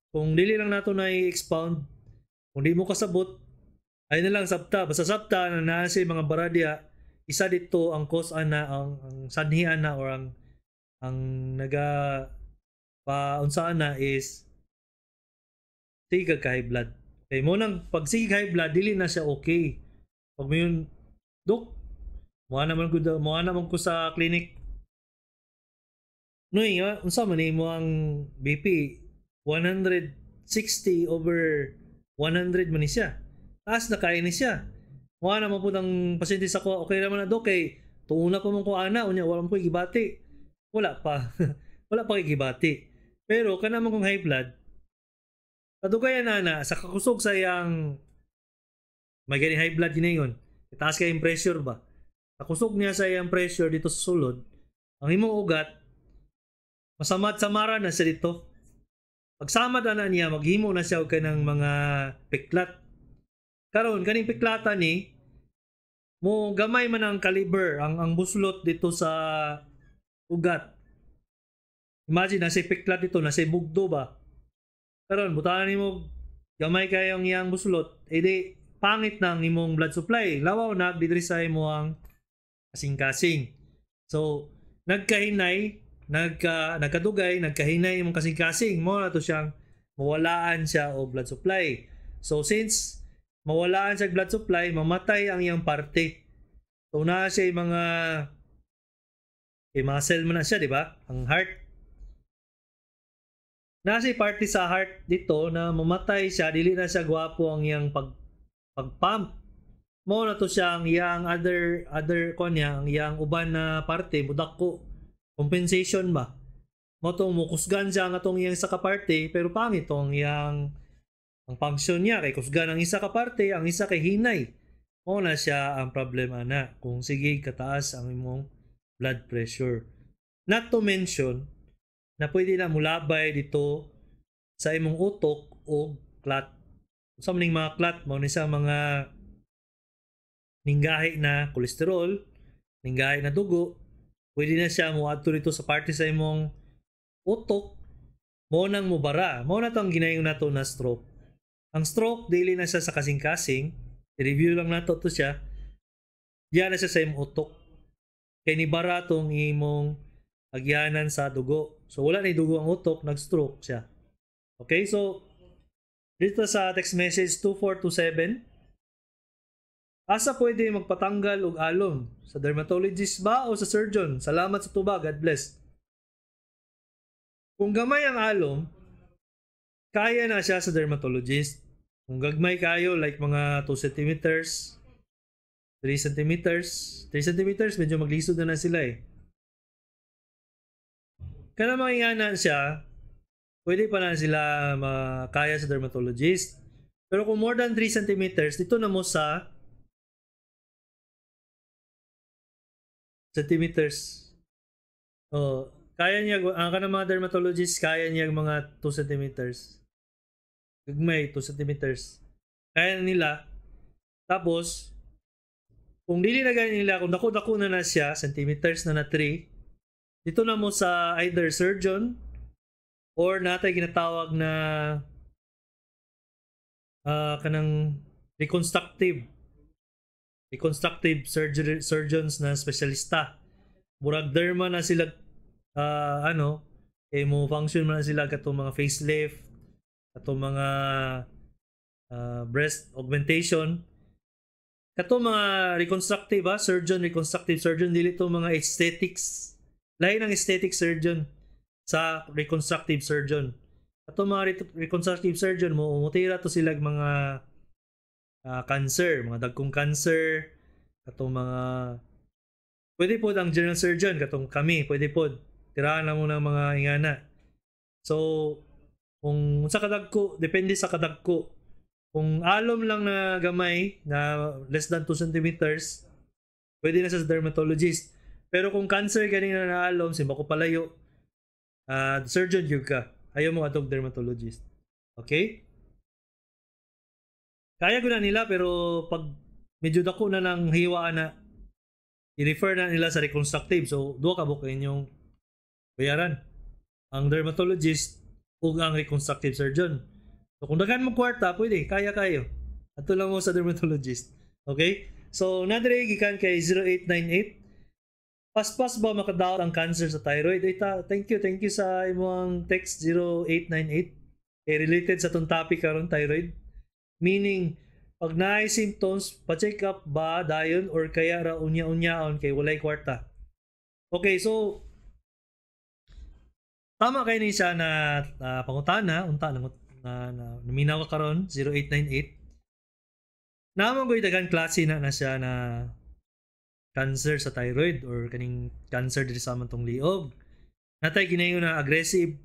kung dili lang nato na i-expound, kung di mo kasabot, ay na lang sabta, basta sabta na naa siya mga baradya, isa dito ang cause ana, ang sanhi ana or ang naga pa unsa ana is sige ka high blood. Kay mo nang pag sige high blood, dili na siya okay. Pag mayon, "Dok, mo naman ko sa clinic." "Noy, unsa man imo ang BP? 160 over 100 man ni siya. Taas na kaayo ni siya." Mo naman pud ang pasyente sa ko, "Okay naman na, dok, kay tuuna pa man ko ana, unya wala man ko gibati." Wala pa. Wala pa kay gibati. Pero kana man kung high blood, kadugayan na na sa kakusog sa iyang may gani high blood ginayon. Taas kay yung pressure ba? Kakusog niya sa iyang pressure dito sa sulod, ang imong ugat masamad samara na siya dito. Pagsamad na niya, maghimo na siya og kanang mga piklat. Karon kaning piklata ni mo gamay man ang caliber, ang buslot dito sa ugat. Imagine nasa piklat dito, nasa bugdo ba? Karon butangan nimo gamay kayo ang iyang buslot, edi pangit na ang imong blood supply. Lawaw na didiri sa imo ang kasing-kasing. So nagkahinay, nagkadugay, nagkahinay imong kasing-kasing, mo na to siyang mawalaan siya og blood supply. So since mawalaan siya og blood supply, mamatay ang iyang parte. So naa siya yung mga kay muscle man na siya, di ba? Ang heart. Naa siya parte sa heart dito na mamatay siya, dili na siya gwapo ang iyang pag-pump. Mo na to siya ang iyang other other kon niya, ang iyang uban na parte mudako. Compensation ba? Mo to mukusgan siya ang atong iyang isa ka parte, pero pangit tong iyang ang function niya kay kusgan ang isa ka parte, ang isa kay hinay. Mo na siya ang problema na kung sige kataas ang imong blood pressure. Not to mention na pwede na mulabay dito sa imong utok o clot. Sa maning mga clot, mao ni sa mga ninggahi na kolesterol, ninggahi na dugo, pwede na siya moadto dito sa parte sa imong utok, mo nang mubara. Mo na tong ginayon nato na stroke. Ang stroke, dili na siya sa kasing-kasing. I-review lang nato to siya. Diyan na siya sa imong utok. Kay nibara tong imong agyanan sa dugo. So wala ni dugo ang utok, nag-stroke siya. Okay, so dito sa text message 2427, "Asa pwede magpatanggal og alom? Sa dermatologist ba o sa surgeon? Salamat sa tubag. God bless." Kung gamay ang alom, kaya na siya sa dermatologist. Kung gagmay kayo, like mga 2 centimeters, 3 centimeters, 3 centimeters, medyo maglisod na na sila eh. Kana mga ingana siya, pwede pa na sila makaya sa dermatologist. Pero kung more than 3 centimeters, dito na mo sa centimeters. Oh, kaya niya, ang kanang mga dermatologist, kaya niya mga 2 centimeters. Gagmay, 2 centimeters. Kaya na nila. Tapos, kung dili na gani nila, kung dako-dako na na siya, centimeters na na 3, dito na mo sa either surgeon or natay ginatawag na kanang reconstructive surgery surgeons na espesyalista. Murag derma na sila, ano, kay mo function man na sila katong mga facelift, katong mga breast augmentation, katong mga reconstructive ha, surgeon, reconstructive surgeon, dili to mga aesthetics. Lain ang aesthetic surgeon sa reconstructive surgeon. Katong mga reconstructive surgeon mo mutira to sila mga cancer, mga dagkong cancer, katong mga pwede po ang general surgeon, katong kami, pwede po tirahan na mo ng mga ingana. So, kung sa kadagko, depende sa kadagko. Kung alom lang na gamay, na less than 2 centimeters, pwede na sa dermatologist. Pero kung cancer gani na naalom, simba ko palayo, surgeon gyud ka. Ayaw mo atong dermatologist. Okay? Kaya ko na nila, pero pag medyo dako na ng hiwa na, i-refer na nila sa reconstructive. So, duha ka buok inyong bayaran. Ang dermatologist ug ang reconstructive surgeon. So, kung daghan mo kwarta, pwede. Kaya kayo. Ato lang mo sa dermatologist. Okay? So, nadre gikan kay 0898. Paspas ba makadaot ang cancer sa thyroid? Ay, thank you, thank you sa imong text 0898. Eh, related sa tong topic karon, thyroid. Meaning, pag naay symptoms, pa-check up ba dayon or kaya ra unya-unyaon kay walay kwarta? Okay, so tama kay ni siya na pangutana, unta na, na, na naminaw ka karon 0898. Naman ko'y daghan klase na na siya na cancer sa thyroid or kaning cancer diri sa among tong liog. Natay ginayon na aggressive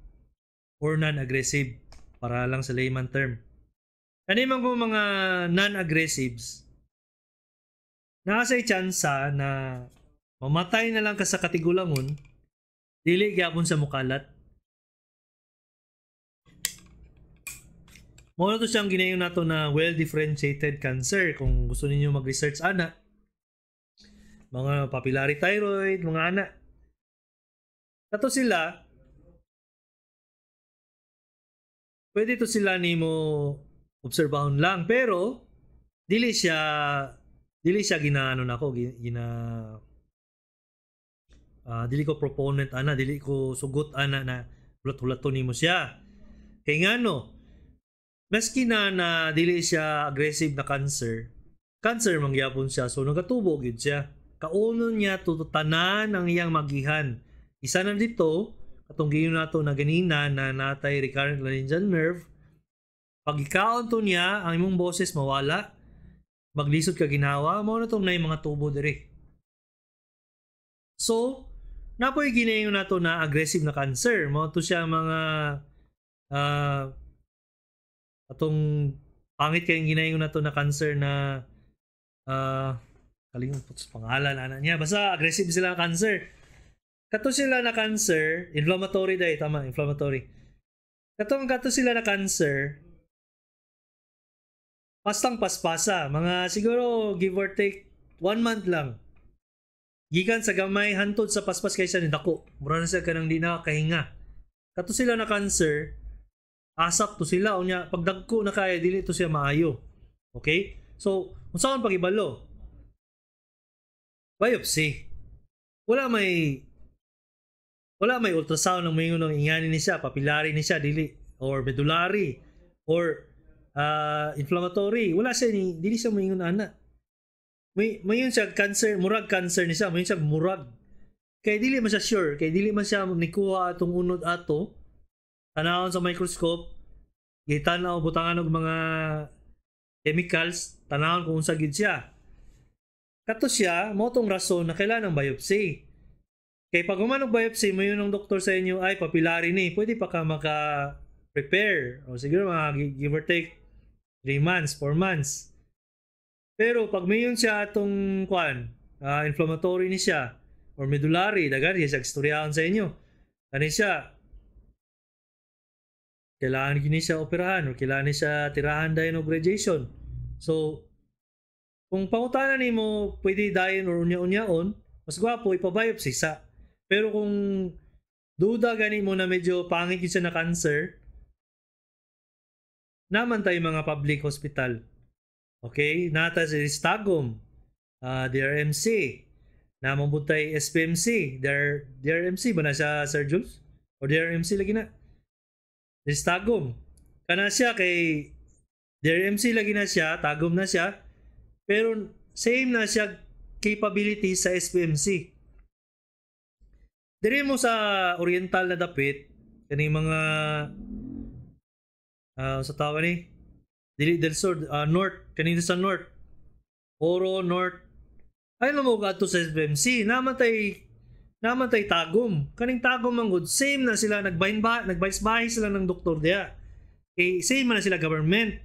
or non-aggressive para lang sa layman term. Kani man ko mga non-aggressives, naa say tsansa na mamatay na lang ka sa katigulangon, dili gyapon sa mukalat. Mao na to siyang ginayon nato na well-differentiated cancer. Kung gusto ninyo mag-research ana, mga papillary thyroid, mga ana. Kato sila, pwede to sila nimo obserbahon lang, pero dili siya ginaano nako, gina dili ko proponent ana, dili ko sugot ana na hulat-hulaton nimo siya. Kay ngano, maski na na dili siya aggressive na cancer, cancer man gyapon siya, so nagatubo gyud siya. Kaunon niya tututanan ang iyang magihan. Isa na dito, katong giyon nato na ganina na natay recurrent laryngeal nerve. Pag ikaon to niya, ang imong boses mawala, maglisod ka ginawa, mao na tong nay mga tubo diri. So, napoy ginayon nato na aggressive na cancer. Mao to siya mga atong pangit kayong ginayon nato na cancer na kalingon po sa pangalan ana niya. Basta aggressive sila na cancer. Kato sila na cancer, inflammatory dai, tama, inflammatory. Katong kato sila na cancer, pastang paspasa, mga siguro give or take 1 month lang. Gikan sa gamay hantod sa paspas kay siya ni dako. Mura na siya kanang di nakakahinga. Kato sila na cancer, asap to sila unya pagdagko na kaya dili to siya maayo. Okay? So, unsaon pag-ibalo? Biopsy. Wala may ultrasound ang moingon ng ingani ni siya, papillary ni siya dili or medullary or inflammatory. Wala siya ni dili siya moingon ana. May mayon siya cancer, murag cancer ni siya, mayon siya murag. Kay dili man siya sure, kay dili man siya nikuha atong unod ato. Tanawon sa microscope, gitan-aw butangan og mga chemicals, tanawon kung unsa gid siya. Kato siya, mao tong rason na kailangan ng biopsy. Kay pag human og biopsy, mayon ang doktor sa inyo ay papillary ni, pwede pa ka maka-prepare. O siguro mga give or take 3 months, 4 months. Pero pag mayon siya atong kuan, inflammatory ni siya or medullary, daghan siya istoryahan sa inyo. Kani siya kailangan gini siya operahan or kailangan ni siya tirahan dayon og radiation. So Kung pangutana nimo pwede dayon or unya-unyaon, mas gwapo ipa-biopsy sa. Pero kung duda gani mo na medyo pangit yun siya na cancer, naman tayo mga public hospital. Okay? Nata sa Tagum, DRMC, naman po tayo SPMC, DRMC ba na siya, Sir Jules? O DRMC lagi na? Tagum. Kana siya kay DRMC lagi na siya, Tagum na siya, pero same na siya capability sa SPMC. Diri mo sa Oriental na dapit, kaning mga sa tawag ni dili del Sur, North, kaning sa North. Oro North. Ay na mo kadto sa SPMC, namatay Tagum. Kaning Tagum man gud, same na sila, nagbahin ba, nagbayis sila ng doktor diya. Kay same man na sila government.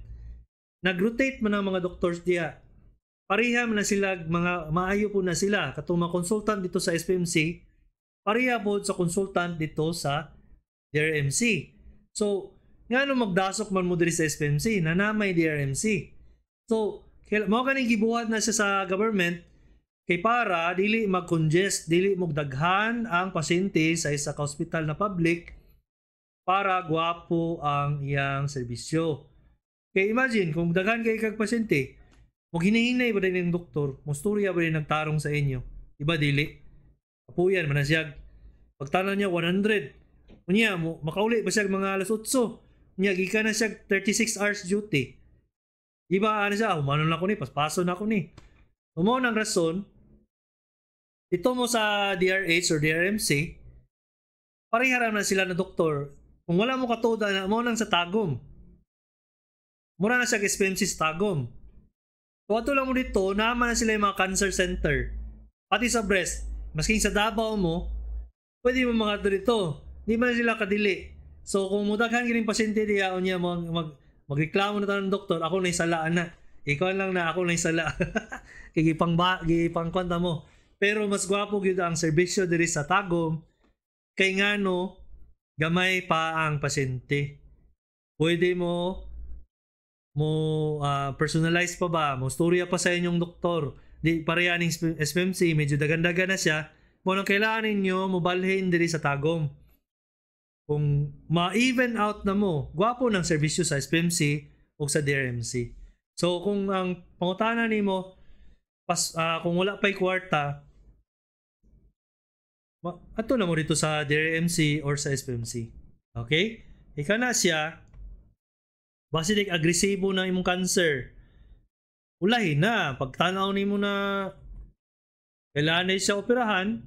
Nag-rotate man ang mga doctors diya. Pareha man na sila, mga maayo po na sila katong mga consultant dito sa SPMC, pareha po sa consultant dito sa DRMC. So, ngano magdasok man mo diri sa SPMC na namay DRMC? So, mao kaning gibuhat na siya sa government kay para dili mag-congest, dili mogdaghan ang pasyente sa isa ka hospital na public para gwapo ang iyang serbisyo. Kay imagine kung daghan kay kag pasyente, mo hinahinay ba din ng doktor, mo storya ba din nagtarong sa inyo? Iba dili. Kapuyan man na siya. Pagtanaw niya 100. Unya mo makauli ba siya mga alas 8. Unya gikan na siya 36 hours duty. Iba ano siya, humano na ko ni, paspaso na ko ni. Mao nang rason ito mo sa DRH or DRMC, pareha na sila na doktor. Kung wala mo katuda na mo nang sa Tagum. Mura na siya SPMC sa Tagum. So ato lang mo dito, naman na sila yung mga cancer center. Pati sa breast, maski sa Davao mo, pwede mo mga dito. Di man sila kadili. So kung mudaghan kining pasyente diya unya magreklamo na tanang doktor, ako na sala na. Ikaw lang na ako na sala. Kay gipang ba, gipang kwanta mo. Pero mas gwapo gyud ang serbisyo diri sa Tagum kay ngano gamay pa ang pasyente. Pwede mo mo personalize pa ba, mo storya pa sa inyong doktor. Di pareha ning SPMC, medyo dagan-dagan na siya. Mo nang kailangan ninyo mobalhin diri sa Tagum. Kung ma-even out na mo, gwapo ng serbisyo sa SPMC o sa DRMC. So kung ang pangutana nimo pas kung wala pa'y kwarta, ato na mo dito sa DRMC or sa SPMC. Okay? Ika na siya, basi dik agresibo na imong cancer. Ulahin na, pagtanaw nimo na kailangan na siya operahan,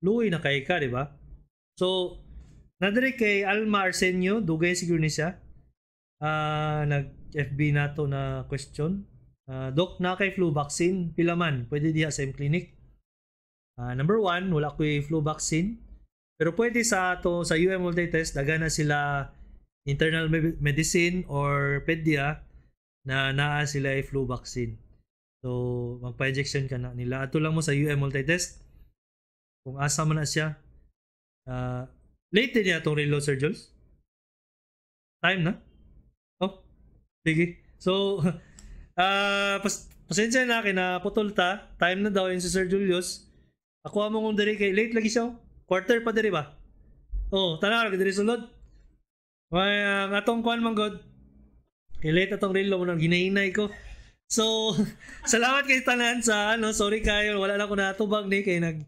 luoy na kay ka, di ba? So, nadiri kay Alma Arsenio, dugay siguro ni siya. Nag-FB nato na question. Doc, na kay flu vaccine, pila man, pwede diha sa M clinic? Number one, wala ko'y flu vaccine. Pero pwede sa ato sa UM Multitest, daga na sila internal medicine or pedia na naa sila ay flu vaccine. So, magpa-injection ka na nila. Ato lang mo sa UM Multitest. Kung asa man na siya. Late din niya itong reload, Sir Jules. Time na? Oh, sige. So, pasensya na, kinaputol ta. Time na daw yun si Sir Julius. Ako mo kung diri kay late lagi siya. Quarter pa diri ba? Oh, tanaw diri sulod. May atong kuan man god. Kay late atong relo mo nang ginahinay ko. So, salamat kay tanan sa ano, sorry kayo wala na ko natubag ni kay nag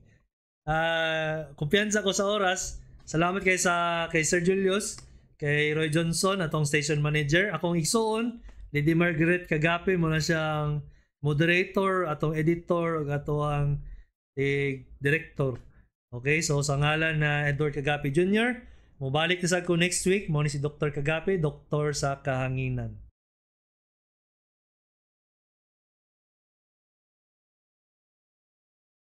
kumpiyansa ko sa oras. Salamat kay sa kay Sir Julius, kay Roy Johnson atong station manager, akong igsuon Lady Margaret Kagape mo na siyang moderator, atong editor ug atong director. Okay, so sa ngalan na Edward Kagape Jr., mobalik na sa ko next week, mo ni si Dr. Kagape, doktor sa kahanginan.